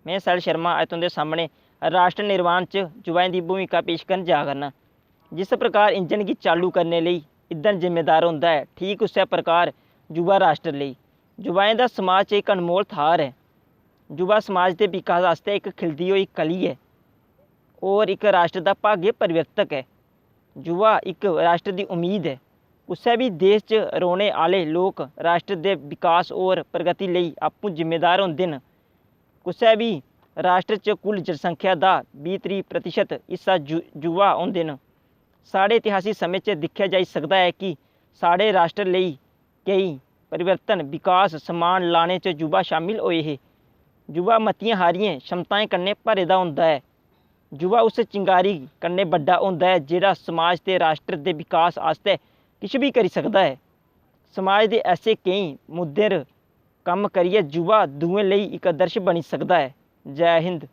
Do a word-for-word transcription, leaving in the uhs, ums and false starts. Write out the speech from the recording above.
में सैल शर्मा अज्ज तुं'दे सामनै राष्ट्र निर्माण च युवाएं दी भूमिका पेश करन जा करना। जिस प्रकार इंजन गी चालू करने लेई ईंधन जिम्मेदार होंदा ऐ, ठीक उस्सै प्रकार युवा राष्ट्र लेई युवाएं दा समाज च इक अनमोल थाह्र ऐ। युवा समाज दे विकास आस्तै इक खिलदी होई कली ऐ होर इक राष्ट्र दा भाग्य परिवर्तक ऐ। युवा इक राष्ट्र दी उम्मीद ऐ। कुसै बी देश च रौह्ने आह्ले लोक राष्ट्र दे विकास होर प्रगति लेई आपूं जिम्मेदार होंदे न। कुसै बी राष्ट्र च कुल जनसंख्या दा बीह् त्रीह् प्रतिशत हिस्सा यु-, युवा होंदे न। साढ़े इतिहासी समें च दिक्खेआ जाई सकदा ऐ कि साढ़े राष्ट्र लेई केई परिवर्तन, विकास, सम्मान लाने च युवा शामिल होए हे। युवा मतियें हारियें क्षमताएं कन्नै भरे दा होंदा ऐ। युवा उस चिंगारी कन्नै बड्डा होंदा ऐ जेह्ड़ा समाज ते राष्ट्र दे विकास आस्तै किश बी करी सकदा ऐ। समाज दे ऐसे केई मुद्दें 'र कम्म करियै युवा दूएं लेई इक आदर्श बनी सकदा ऐ। जै हिंद।